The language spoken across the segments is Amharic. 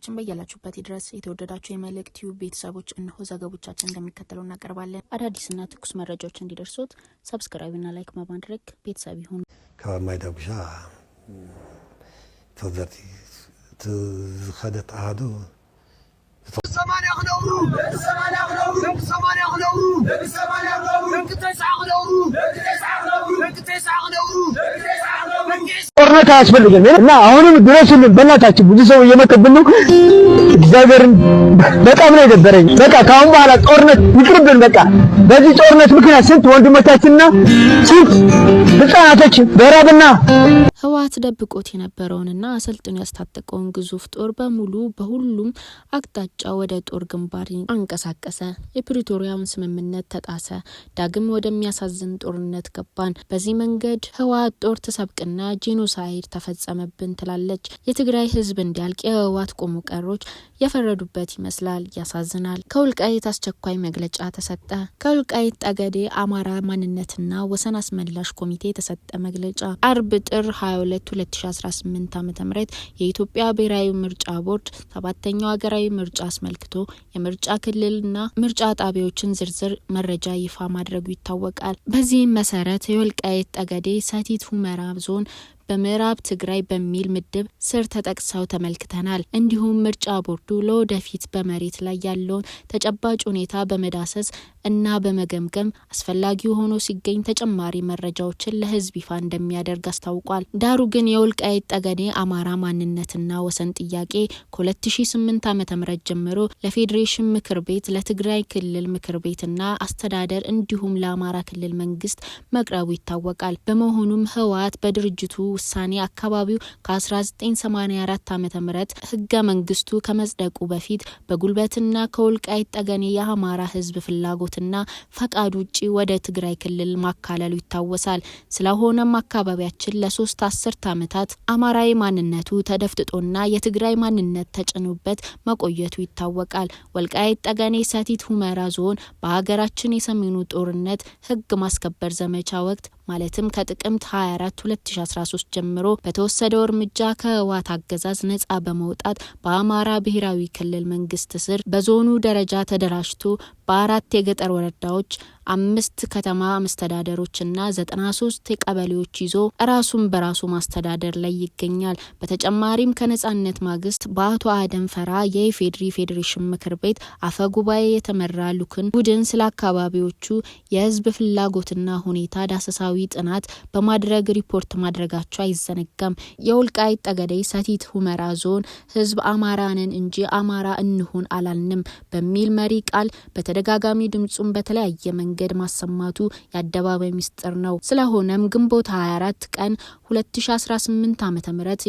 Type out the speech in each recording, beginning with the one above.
ሰላምታችን በያላችሁበት ይድረስ። የተወደዳችሁ የመልሕቅ ቲዩብ ቤተሰቦች፣ እነሆ ዘገቦቻችን እንደሚከተለው እናቀርባለን። አዳዲስና ትኩስ መረጃዎች እንዲደርሱት subscribe ና like በማድረግ ቤተሰብ ይሁኑ። ካብ ማይ ዳጉሻ ተወዘርቲ ዝኸደት ኣሃዱ። 80 ክነብሩ፣ 80 ክነብሩ፣ 80 ክነብሩ፣ 80 ክነብሩ፣ 90 ክነብሩ፣ 90 ክነብሩ፣ 90 ክነብሩ። ጦርነት አያስፈልግም እና አሁንም ድረሱልን፣ በእናታችሁ። ብዙ ሰው እየመጣብን ነው። እግዚአብሔርን በጣም ነው የደበረኝ። በቃ ከአሁን በኋላ ጦርነት ይቅርብን። በቃ በዚህ ጦርነት ምክንያት ስንት ወንድሞቻችንና ስንት ህፃናቶች በራብና ህወሓት ደብቆት የነበረውንና አሰልጥኖ ያስታጠቀውን ግዙፍ ጦር በሙሉ በሁሉም አቅጣጫ ወደ ጦር ግንባር አንቀሳቀሰ። የፕሪቶሪያውን ስምምነት ተጣሰ። ዳግም ወደሚያሳዝን ጦርነት ገባን። በዚህ መንገድ ህወሓት ጦር ትሰብቅና ጄኖሳይድ ተፈጸመብን ትላለች። የትግራይ ህዝብ እንዲያልቅ የህወሓት ቆሞ ቀሮች የፈረዱበት ይመስላል። ያሳዝናል። ከወልቃይት አስቸኳይ መግለጫ ተሰጠ። ከወልቃይት ጠገዴ አማራ ማንነትና ወሰን አስመላሽ ኮሚቴ የተሰጠ መግለጫ። አርብ ጥር 22 2018 ዓ.ም የኢትዮጵያ ብሔራዊ ምርጫ ቦርድ ሰባተኛው ሀገራዊ ምርጫ አስመልክቶ የምርጫ ክልልና ምርጫ ጣቢያዎችን ዝርዝር መረጃ ይፋ ማድረጉ ይታወቃል። በዚህም መሰረት የወልቃይት ጠገዴ ሰቲት ሁመራ ዞን በምዕራብ ትግራይ በሚል ምድብ ስር ተጠቅሰው ተመልክተናል። እንዲሁም ምርጫ ቦርዱ ለወደፊት በመሬት ላይ ያለውን ተጨባጭ ሁኔታ በመዳሰስ እና በመገምገም አስፈላጊ ሆኖ ሲገኝ ተጨማሪ መረጃዎችን ለሕዝብ ይፋ እንደሚያደርግ አስታውቋል። ዳሩ ግን የወልቃይት ጠገዴ አማራ ማንነትና ወሰን ጥያቄ ከ2008 ዓ.ም ጀምሮ ለፌዴሬሽን ምክር ቤት፣ ለትግራይ ክልል ምክር ቤትና አስተዳደር እንዲሁም ለአማራ ክልል መንግስት መቅረቡ ይታወቃል። በመሆኑም ህወሓት በድርጅቱ ውሳኔ አካባቢው ከ1984 ዓ.ም ህገ መንግስቱ ከመጽደቁ በፊት በጉልበትና ከወልቃይት ጠገኔ የአማራ ህዝብ ፍላጎትና ፈቃድ ውጪ ወደ ትግራይ ክልል ማካለሉ ይታወሳል። ስለሆነም አካባቢያችን ለ3 አስርት ዓመታት አማራዊ ማንነቱ ተደፍጥጦና የትግራይ ማንነት ተጭኖበት መቆየቱ ይታወቃል። ወልቃይት ጠገኔ ሰቲት ሁመራ ዞን በሀገራችን የሰሜኑ ጦርነት ህግ ማስከበር ዘመቻ ወቅት ማለትም ከጥቅምት 24 2013 ጀምሮ በተወሰደው እርምጃ ከህወሓት አገዛዝ ነጻ በመውጣት በአማራ ብሔራዊ ክልል መንግስት ስር በዞኑ ደረጃ ተደራጅቶ በአራት የገጠር ወረዳዎች፣ አምስት ከተማ መስተዳደሮችና 93 ቀበሌዎች ይዞ ራሱን በራሱ ማስተዳደር ላይ ይገኛል። በተጨማሪም ከነጻነት ማግስት በአቶ አደም ፈራ የኢፌዴሪ ፌዴሬሽን ምክር ቤት አፈ ጉባኤ የተመራ ልዑካን ቡድን ስለ አካባቢዎቹ የህዝብ ፍላጎትና ሁኔታ ዳሰሳዊ ጥናት በማድረግ ሪፖርት ማድረጋቸው አይዘነጋም። የወልቃይት ጠገዴ ሰቲት ሁመራ ዞን ህዝብ አማራ ነን እንጂ አማራ እንሁን አላልንም በሚል መሪ ቃል በተደጋጋሚ ድምጹን በተለያየ መንገድ ማሰማቱ የአደባባይ ሚስጥር ነው። ስለሆነም ግንቦት 24 ቀን 2018 ዓ.ም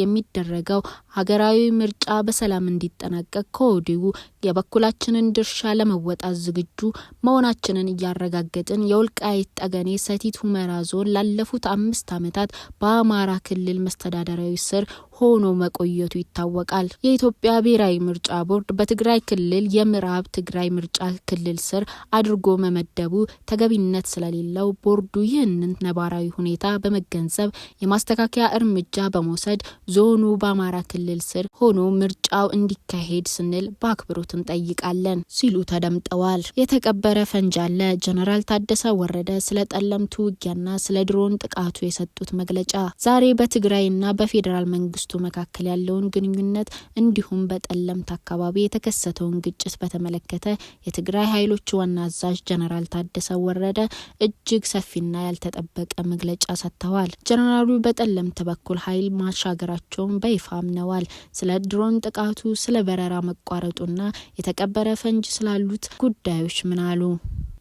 የሚደረገው ሀገራዊ ምርጫ በሰላም እንዲጠናቀቅ ከወዲሁ የበኩላችንን ድርሻ ለመወጣት ዝግጁ መሆናችንን እያረጋገጥን የወልቃይት ጠገኔ ሰቲት ሁመራ ዞን ላለፉት 5 ዓመታት በአማራ ክልል መስተዳደራዊ ስር ሆኖ መቆየቱ ይታወቃል። የኢትዮጵያ ብሔራዊ ምርጫ ቦርድ በትግራይ ክልል የምዕራብ ትግራይ ምርጫ ክልል ስር አድርጎ መመደቡ ተገቢነት ስለሌለው ቦርዱ ይህንን ነባራዊ ሁኔታ በመገንዘብ የማስተካከያ እርምጃ በመውሰድ ዞኑ በአማራ ክልል ስር ሆኖ ምርጫው እንዲካሄድ ስንል በአክብሮት እንጠይቃለን ሲሉ ተደምጠዋል። የተቀበረ ፈንጅ አለ። ጀነራል ታደሰ ወረደ ስለ ጠለምቱ ውጊያና ስለ ድሮን ጥቃቱ የሰጡት መግለጫ። ዛሬ በትግራይና በፌዴራል መንግስቱ መካከል ያለውን ግንኙነት እንዲሁም በጠለምት አካባቢ የተከሰተውን ግጭት በተመለከተ የትግራይ ኃይሎች ዋና አዛዥ ጀነራል ታደሰ ወረደ እጅግ ሰፊና ያልተጠበቀ መግለጫ ሰጥተዋል። ጀነራሉ በጠለምት በኩል ኃይል ማሻገራቸውን በይፋ አምነዋል። ስለ ድሮን ጥቃቱ፣ ስለ በረራ መቋረጡና የተቀበረ ፈንጅ ስላሉት ጉዳዮች ምን አሉ?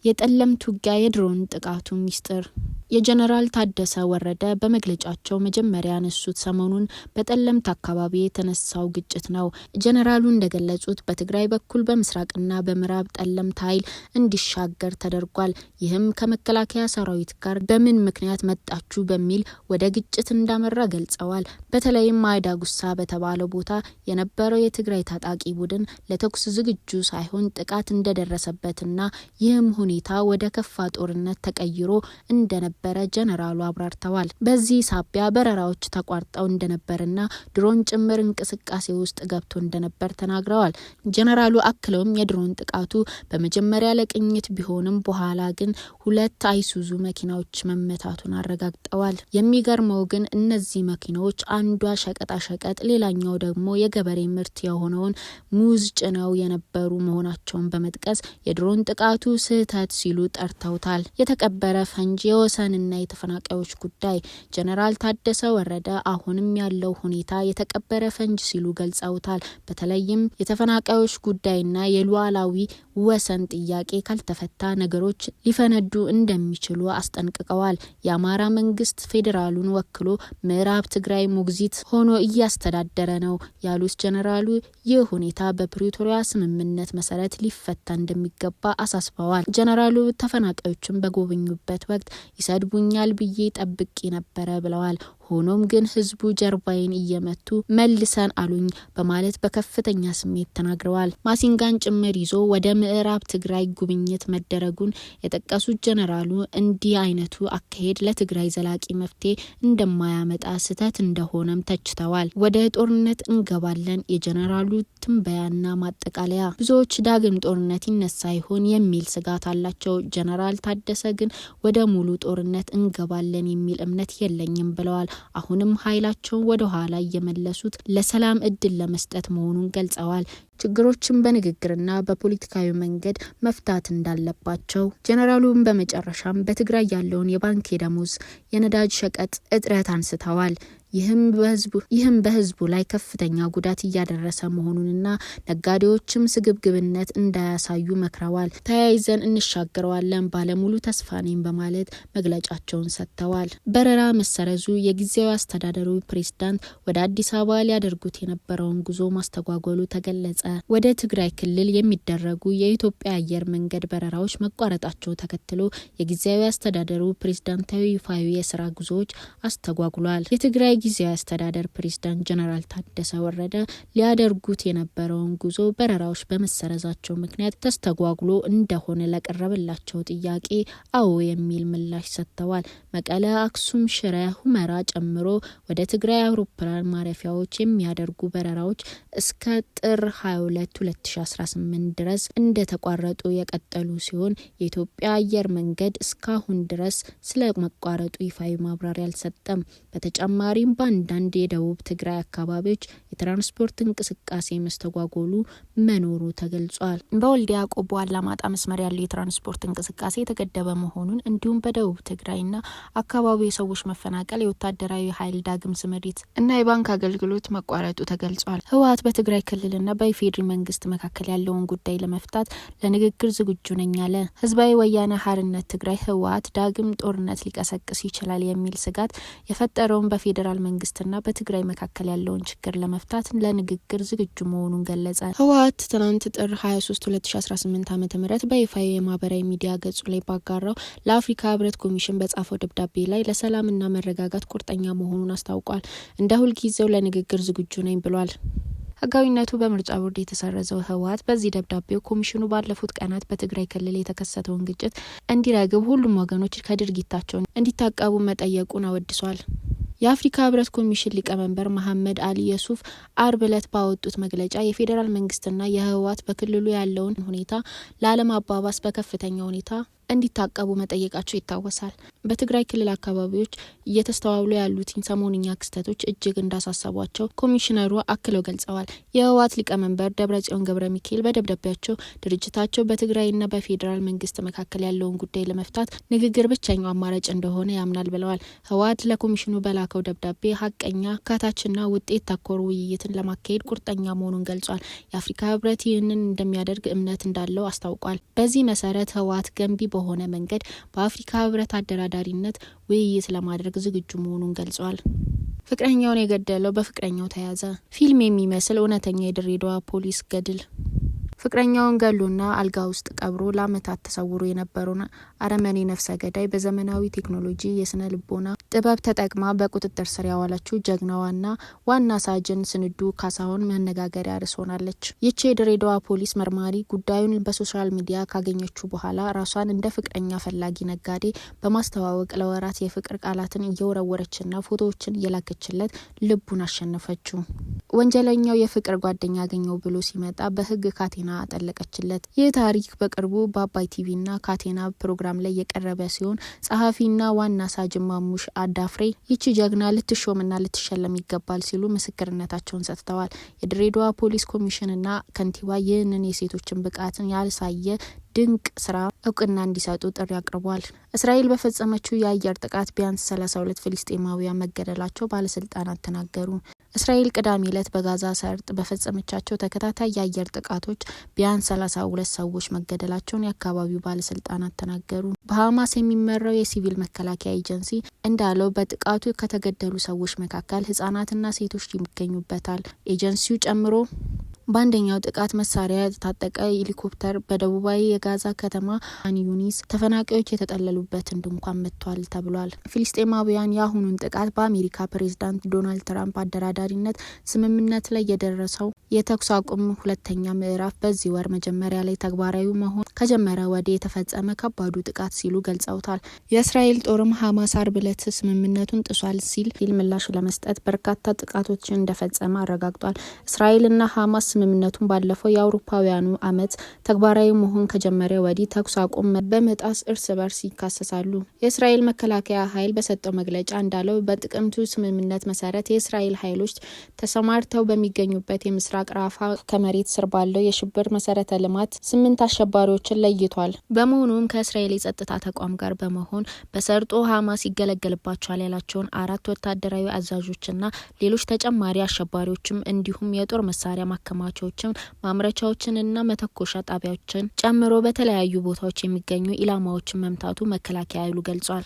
የጠለምት ውጊያ፣ የድሮን ጥቃቱ ሚስጥር። የጀነራል ታደሰ ወረደ በመግለጫቸው መጀመሪያ ያነሱት ሰሞኑን በጠለምት አካባቢ የተነሳው ግጭት ነው። ጀነራሉ እንደገለጹት በትግራይ በኩል በምስራቅና በምዕራብ ጠለምት ኃይል እንዲሻገር ተደርጓል። ይህም ከመከላከያ ሰራዊት ጋር በምን ምክንያት መጣችሁ በሚል ወደ ግጭት እንዳመራ ገልጸዋል። በተለይም ማይዳጉሳ በተባለው ቦታ የነበረው የትግራይ ታጣቂ ቡድን ለተኩስ ዝግጁ ሳይሆን ጥቃት እንደደረሰበትና ይህም ሁኔታ ወደ ከፋ ጦርነት ተቀይሮ እንደነበረ እንደነበረ ጀነራሉ አብራርተዋል። በዚህ ሳቢያ በረራዎች ተቋርጠው እንደነበርና ድሮን ጭምር እንቅስቃሴ ውስጥ ገብቶ እንደነበር ተናግረዋል። ጀነራሉ አክለውም የድሮን ጥቃቱ በመጀመሪያ ለቅኝት ቢሆንም በኋላ ግን ሁለት አይሱዙ መኪናዎች መመታቱን አረጋግጠዋል። የሚገርመው ግን እነዚህ መኪናዎች አንዷ ሸቀጣሸቀጥ፣ ሌላኛው ደግሞ የገበሬ ምርት የሆነውን ሙዝ ጭነው የነበሩ መሆናቸውን በመጥቀስ የድሮን ጥቃቱ ስህተት ሲሉ ጠርተውታል። የተቀበረ ፈንጅ፣ የወሰንና የተፈናቃዮች ጉዳይ። ጀነራል ታደሰ ወረደ አሁንም ያለው ሁኔታ የተቀበረ ፈንጅ ሲሉ ገልጸውታል። በተለይም የተፈናቃዮች ጉዳይና የሉዓላዊ ወሰን ጥያቄ ካልተፈታ ነገሮች ሊፈነዱ እንደሚችሉ አስጠንቅቀዋል። የአማራ መንግስት ፌዴራሉን ወክሎ ምዕራብ ትግራይ ሞግዚት ሆኖ እያስተዳደረ ነው ያሉት ጀነራሉ ይህ ሁኔታ በፕሪቶሪያ ስምምነት መሰረት ሊፈታ እንደሚገባ አሳስበዋል። ጀነራሉ ተፈናቃዮችን በጎበኙበት ወቅት ይሰድቡኛል ብዬ ጠብቄ ነበረ ብለዋል። ሆኖም ግን ህዝቡ ጀርባዬን እየመቱ መልሰን አሉኝ በማለት በከፍተኛ ስሜት ተናግረዋል። ማሲንጋን ጭምር ይዞ ወደ ምዕራብ ትግራይ ጉብኝት መደረጉን የጠቀሱት ጀነራሉ እንዲህ አይነቱ አካሄድ ለትግራይ ዘላቂ መፍትሄ እንደማያመጣ ስህተት እንደሆነም ተችተዋል። ወደ ጦርነት እንገባለን፣ የጀነራሉ ትንበያና ማጠቃለያ። ብዙዎች ዳግም ጦርነት ይነሳ ይሆን የሚል ስጋት አላቸው። ጀነራል ታደሰ ግን ወደ ሙሉ ጦርነት እንገባለን የሚል እምነት የለኝም ብለዋል። አሁንም ኃይላቸውን ወደ ኋላ እየመለሱት ለሰላም እድል ለመስጠት መሆኑን ገልጸዋል። ችግሮችን በንግግርና በፖለቲካዊ መንገድ መፍታት እንዳለባቸው ጀነራሉን በመጨረሻም በትግራይ ያለውን የባንክ የደሞዝ፣ የነዳጅ ሸቀጥ እጥረት አንስተዋል። ይህም በህዝቡ ላይ ከፍተኛ ጉዳት እያደረሰ መሆኑንና ነጋዴዎችም ስግብግብነት እንዳያሳዩ መክረዋል። ተያይዘን እንሻገረዋለን፣ ባለሙሉ ተስፋ ነኝ በማለት መግለጫቸውን ሰጥተዋል። በረራ መሰረዙ የጊዜያዊ አስተዳደሩ ፕሬዝዳንት ወደ አዲስ አበባ ሊያደርጉት የነበረውን ጉዞ ማስተጓጎሉ ተገለጸ። ወደ ትግራይ ክልል የሚደረጉ የኢትዮጵያ አየር መንገድ በረራዎች መቋረጣቸው ተከትሎ የጊዜያዊ አስተዳደሩ ፕሬዝዳንታዊ ይፋዊ የስራ ጉዞዎች አስተጓጉሏል። የትግራይ ጊዜያዊ አስተዳደር ፕሬዝዳንት ጀነራል ታደሰ ወረደ ሊያደርጉት የነበረውን ጉዞ በረራዎች በመሰረዛቸው ምክንያት ተስተጓጉሎ እንደሆነ ለቀረበላቸው ጥያቄ አዎ የሚል ምላሽ ሰጥተዋል። መቀለ፣ አክሱም፣ ሽረ፣ ሁመራ ጨምሮ ወደ ትግራይ አውሮፕላን ማረፊያዎች የሚያደርጉ በረራዎች እስከ ጥር 22 2018 ድረስ እንደተቋረጡ የቀጠሉ ሲሆን የኢትዮጵያ አየር መንገድ እስካሁን ድረስ ስለመቋረጡ ይፋዊ ማብራሪያ አልሰጠም። በተጨማሪም በአንዳንድ የደቡብ ትግራይ አካባቢዎች የትራንስፖርት እንቅስቃሴ መስተጓጎሉ መኖሩ ተገልጿል። በወልዲያ ቆቦ አላማጣ መስመር ያለው የትራንስፖርት እንቅስቃሴ የተገደበ መሆኑን እንዲሁም በደቡብ ትግራይና አካባቢው የሰዎች መፈናቀል፣ የወታደራዊ ኃይል ዳግም ስምሪት እና የባንክ አገልግሎት መቋረጡ ተገልጿል። ህወሓት በትግራይ ክልልና በኢፌዴሪ መንግስት መካከል ያለውን ጉዳይ ለመፍታት ለንግግር ዝግጁ ነኝ አለ። ህዝባዊ ወያነ ሓርነት ትግራይ ህወሓት ዳግም ጦርነት ሊቀሰቅስ ይችላል የሚል ስጋት የፈጠረውን በፌዴራል መንግስትና በትግራይ መካከል ያለውን ችግር ለመፍታት ለንግግር ዝግጁ መሆኑን ገለጸ። ህወሓት ትናንት ጥር 23 2018 ዓ.ም በይፋ የማህበራዊ ሚዲያ ገጹ ላይ ባጋራው ለአፍሪካ ህብረት ኮሚሽን በጻፈው ደብዳቤ ላይ ለሰላምና መረጋጋት ቁርጠኛ መሆኑን አስታውቋል። እንደ ሁልጊዜው ለንግግር ዝግጁ ነኝ ብሏል። ህጋዊነቱ በምርጫ ቦርድ የተሰረዘው ህወሓት በዚህ ደብዳቤው ኮሚሽኑ ባለፉት ቀናት በትግራይ ክልል የተከሰተውን ግጭት እንዲረግብ ሁሉም ወገኖች ከድርጊታቸው እንዲታቀቡ መጠየቁን አወድሷል። የአፍሪካ ህብረት ኮሚሽን ሊቀመንበር መሐመድ አሊ የሱፍ አርብ ዕለት ባወጡት መግለጫ የፌዴራል መንግስትና የህወሓት በክልሉ ያለውን ሁኔታ ላለማባባስ በከፍተኛ ሁኔታ እንዲታቀቡ መጠየቃቸው ይታወሳል። በትግራይ ክልል አካባቢዎች እየተስተዋሉ ያሉትን ሰሞንኛ ክስተቶች እጅግ እንዳሳሰቧቸው ኮሚሽነሩ አክለው ገልጸዋል። የህወሓት ሊቀመንበር ደብረጽዮን ገብረ ሚካኤል በደብዳቤያቸው ድርጅታቸው በትግራይና በፌዴራል መንግስት መካከል ያለውን ጉዳይ ለመፍታት ንግግር ብቸኛው አማራጭ እንደሆነ ያምናል ብለዋል። ህወሓት ለኮሚሽኑ በላከው ደብዳቤ ሀቀኛ፣ አካታችና ውጤት ተኮር ውይይትን ለማካሄድ ቁርጠኛ መሆኑን ገልጿል። የአፍሪካ ህብረት ይህንን እንደሚያደርግ እምነት እንዳለው አስታውቋል። በዚህ መሰረት ህወሓት ገንቢ በሆነ መንገድ በአፍሪካ ህብረት አደራዳሪነት ውይይት ለማድረግ ዝግጁ መሆኑን ገልጿል። ፍቅረኛውን የገደለው በፍቅረኛው ተያዘ። ፊልም የሚመስል እውነተኛ የድሬዳዋ ፖሊስ ገድል። ፍቅረኛውን ገሎና አልጋ ውስጥ ቀብሮ ለዓመታት ተሰውሮ የነበረውን አረመኔ ነፍሰ ገዳይ በዘመናዊ ቴክኖሎጂ የስነ ልቦና ጥበብ ተጠቅማ በቁጥጥር ስር ያዋለችው ጀግናዋና ዋና ሳጅን ስንዱ ካሳሁን መነጋገሪያ ርዕስ ሆናለች። ይቺ የድሬዳዋ ፖሊስ መርማሪ ጉዳዩን በ social media ካገኘችው በኋላ ራሷን እንደ ፍቅረኛ ፈላጊ ነጋዴ በማስተዋወቅ ለወራት የፍቅር ቃላትን እየወረወረችና ፎቶዎችን እየላከችለት ልቡን አሸነፈችው። ወንጀለኛው የፍቅር ጓደኛ አገኘው ብሎ ሲመጣ በህግ ካቴና አጠለቀችለት። ይህ ታሪክ በቅርቡ በአባይ ቲቪና ካቴና ፕሮግራም ላይ የቀረበ ሲሆን ጸሐፊና ዋና ሳጅን ማሙሽ አዳፍሬ ይቺ ጀግና ልትሾምና ልትሸለም ይገባል ሲሉ ምስክርነታቸውን ሰጥተዋል። የድሬዳዋ ፖሊስ ኮሚሽንና ከንቲባ ይህንን የሴቶችን ብቃትን ያሳየ ድንቅ ስራ እውቅና እንዲሰጡ ጥሪ አቅርቧል። እስራኤል በፈጸመችው የአየር ጥቃት ቢያንስ 32 ፍልስጤማውያን መገደላቸው ባለስልጣናት ተናገሩ። እስራኤል ቅዳሜ ዕለት በጋዛ ሰርጥ በፈጸመቻቸው ተከታታይ የአየር ጥቃቶች ቢያንስ 32 ሰዎች መገደላቸውን የአካባቢው ባለስልጣናት ተናገሩ። በሀማስ የሚመራው የሲቪል መከላከያ ኤጀንሲ እንዳለው በጥቃቱ ከተገደሉ ሰዎች መካከል ህጻናትና ሴቶች ይገኙበታል። ኤጀንሲው ጨምሮ በአንደኛው ጥቃት መሳሪያ የታጠቀ ሄሊኮፕተር በደቡባዊ የጋዛ ከተማ ካን ዩኒስ ተፈናቃዮች የተጠለሉበትን ድንኳን መትቷል ተብሏል። ፍልስጤማውያን የአሁኑን ጥቃት በአሜሪካ ፕሬዝዳንት ዶናልድ ትራምፕ አደራዳሪነት ስምምነት ላይ የደረሰው የተኩስ አቁም ሁለተኛ ምዕራፍ በዚህ ወር መጀመሪያ ላይ ተግባራዊ መሆን ከጀመረ ወዲህ የተፈጸመ ከባዱ ጥቃት ሲሉ ገልጸውታል። የእስራኤል ጦርም ሀማስ አርብ ዕለት ስምምነቱን ጥሷል ሲል ምላሽ ለመስጠት በርካታ ጥቃቶችን እንደፈጸመ አረጋግጧል። እስራኤልና ሀማስ ስምምነቱን ባለፈው የአውሮፓውያኑ ዓመት ተግባራዊ መሆን ከጀመረ ወዲህ ተኩስ አቁም በመጣስ እርስ በርስ ይካሰሳሉ። የእስራኤል መከላከያ ኃይል በሰጠው መግለጫ እንዳለው በጥቅምቱ ስምምነት መሰረት የእስራኤል ኃይሎች ተሰማርተው በሚገኙበት የምስራቅ ራፋ ከመሬት ስር ባለው የሽብር መሰረተ ልማት ስምንት አሸባሪዎችን ለይቷል። በመሆኑም ከእስራኤል የጸጥታ ተቋም ጋር በመሆን በሰርጦ ሀማስ ይገለገልባቸዋል ያላቸውን አራት ወታደራዊ አዛዦችና ሌሎች ተጨማሪ አሸባሪዎችም እንዲሁም የጦር መሳሪያ ማከማቻዎችን፣ ማምረቻዎችንና መተኮሻ ጣቢያዎችን ጨምሮ በተለያዩ ቦታዎች የሚገኙ ኢላማዎችን መምታቱ መከላከያ ኃይሉ ገልጿል።